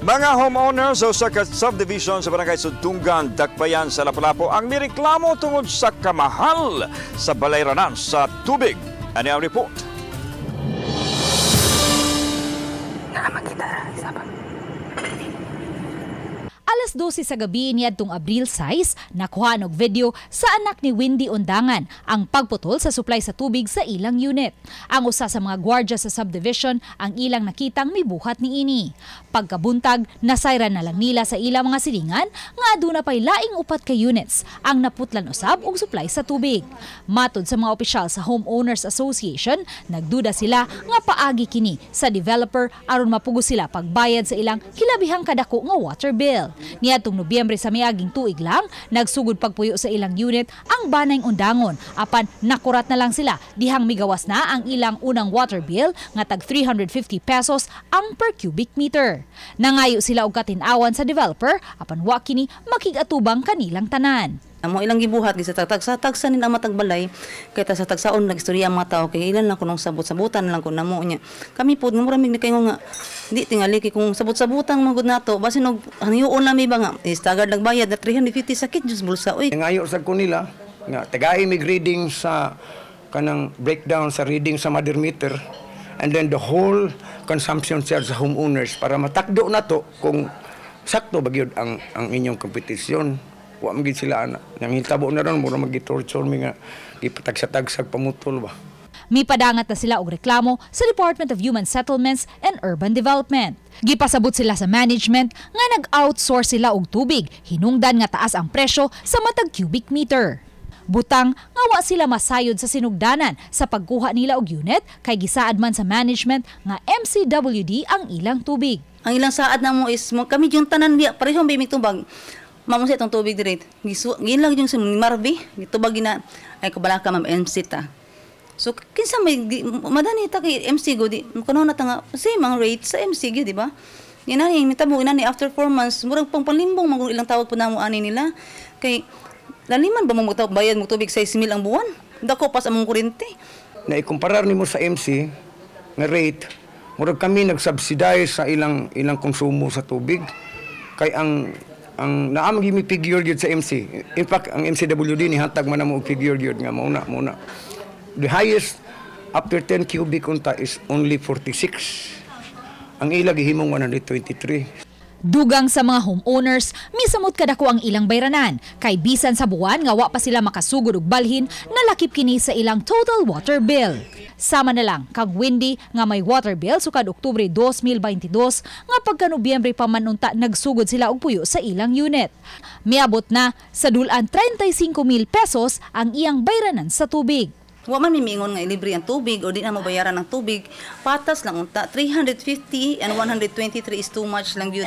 Mga homeowners sa usa ka subdivision sa Barangay Sudtunggan, Dakbayan sa Lapu-Lapu ang mireklamo tungod sa kamahal sa balayranan sa tubig. Ani ang report. Alas 12 sa gabi niadtong Abril 6, nakuha og video sa anak ni Wendy Undangan ang pagputol sa supply sa tubig sa ilang unit. Ang usa sa mga gwardiya sa subdivision ang ilang nakitang mibuhat niini. Pagkabuntag, nasayran na lang nila sa ilang mga silingan nga aduna pay laing upat ka units ang naputlan usab og supply sa tubig. Matod sa mga opisyal sa Homeowners Association, nagduda sila nga paagi kini sa developer aron mapugos sila pagbayad sa ilang hilabihang kadako nga water bill. Niadtong Nobyembre sa miaging tuig lang, nagsugod pagpuyo sa ilang unit ang banay Undangon. Apan nakurat na lang sila dihang migawas na ang ilang unang water bill nga tag 350 pesos ang per cubic meter. Nangayo sila og katin-awan sa developer apan wa kini makig-atubang kanilang tanan. Amo ilang gibuhat gi sa tagsa tagsa ni ang matag balay kay ta sa tagsaon nagistorya ang mga tao kay ilan lang kunong sabot-sabutan lang kun namo niya. Kami pod nga mura mig kayo nga di tingali kay kung sabot-sabutan man gud nato basin og hangyoon na mi ba nga istagard nagbayad na 350, sakit jud bulsa oy. Ngayo sa ko nila nga tagay mig reading sa kanang breakdown sa reading sa mother meter and then the whole consumption charge sa homeowners para matakdo na to kung sakto ba gyud ang inyong kompetisyon. Wa man gid sila ana. Nang hitabo na ron mura magi-torture mi nga gipatagsa-tagsag pamutol ba. Mipadangat na sila og reklamo sa Department of Human Settlements and Urban Development. Gipasabot sila sa management nga nag-outsource sila og tubig, hinungdan nga taas ang presyo sa matag cubic meter. Butang nga wa sila masayod sa sinugdanan sa pagkuha nila og unit kay gisaad man sa management nga MCWD ang ilang tubig. Ang ilang saad namo is kami yung tanan biya pareho may tubag. Mamo sa itong tubig dire. Gilang yung si Marvi, gitubag gina ay kabala ka ma'am MC ta. So kinsa may madani ta kay MC go di kuno na ta nga same ang rate sa MC gyud, di ba? Inani mitabo inani after 4 months murag pang panlimbong man ilang tawag po namo ani nila. Kay laliman ba mo magtawag bayad mo tubig 6,000 ang buwan? Dako pas among kuryente. Na ikumparar nimo sa MC nga rate, murag kami nagsubsidize sa ilang ilang konsumo sa tubig. Kay ang naa man gyud mi figure gyud sa MC. In fact, ang MCWD ni hatag man namo og figure gyud nga mauna mauna. The highest after 10 cubic unta is only 46. Ang ila gihimong 123. Dugang sa mga homeowners, misamot kadako ang ilang bayranan. Kay bisan sa buwan nga wa pa sila makasugod og balhin, nalakip kini sa ilang total water bill. Sama na lang kang Wendy nga may water bill sukad Oktubre 2022 nga pagka Nobyembre pa man unta nagsugod sila og puyo sa ilang unit. Miabot na sa dulan 35,000 pesos ang iyang bayranan sa tubig. Wa man mi miingon nga ilibre ang tubig o di na mabayaran ang tubig. Patas lang unta 350 and 123 is too much lang gyud.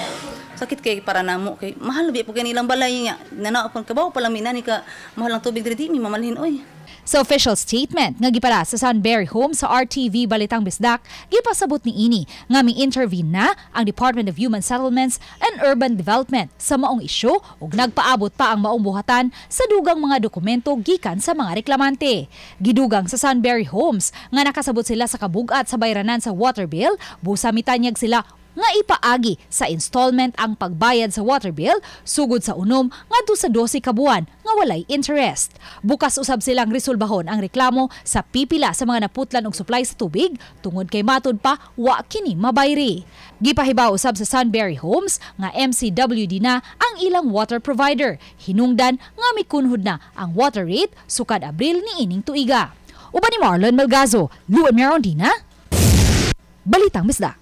Sakit kay para namo kay mahal bi po kay nilang balay nga nanaopon kabaw pa lang mi nani ka mahal ang tubig diri di mi mamalhin oy. Sa official statement nga gipala sa Sunbury Home sa RTV Balitang Bisdak, gipasabot ni ini nga mi-intervene na ang Department of Human Settlements and Urban Development sa maong isyu ug nagpaabot pa ang maong buhatan sa dugang mga dokumento gikan sa mga reklamante. Gidugang sa Sunbury Homes nga nakasabot sila sa kabugat sa bayranan sa water bill, busa mitanyag sila nga ipaagi sa installment ang pagbayad sa water bill sugod sa 6 ngadto sa 12 ka buwan nga walay interest. Bukas usab silang resolbahon ang reklamo sa pipila sa mga naputlan og supply sa tubig tungod kay matud pa wa kini mabayri. Gipahibaw usab sa Sunbury Homes nga MCWD na ang ilang water provider. Hinungdan nga mikunhod na ang water rate sukad Abril niining tuiga. Uban ni Marlon Melgazo, Luen Merondina, Balitang Bisdak.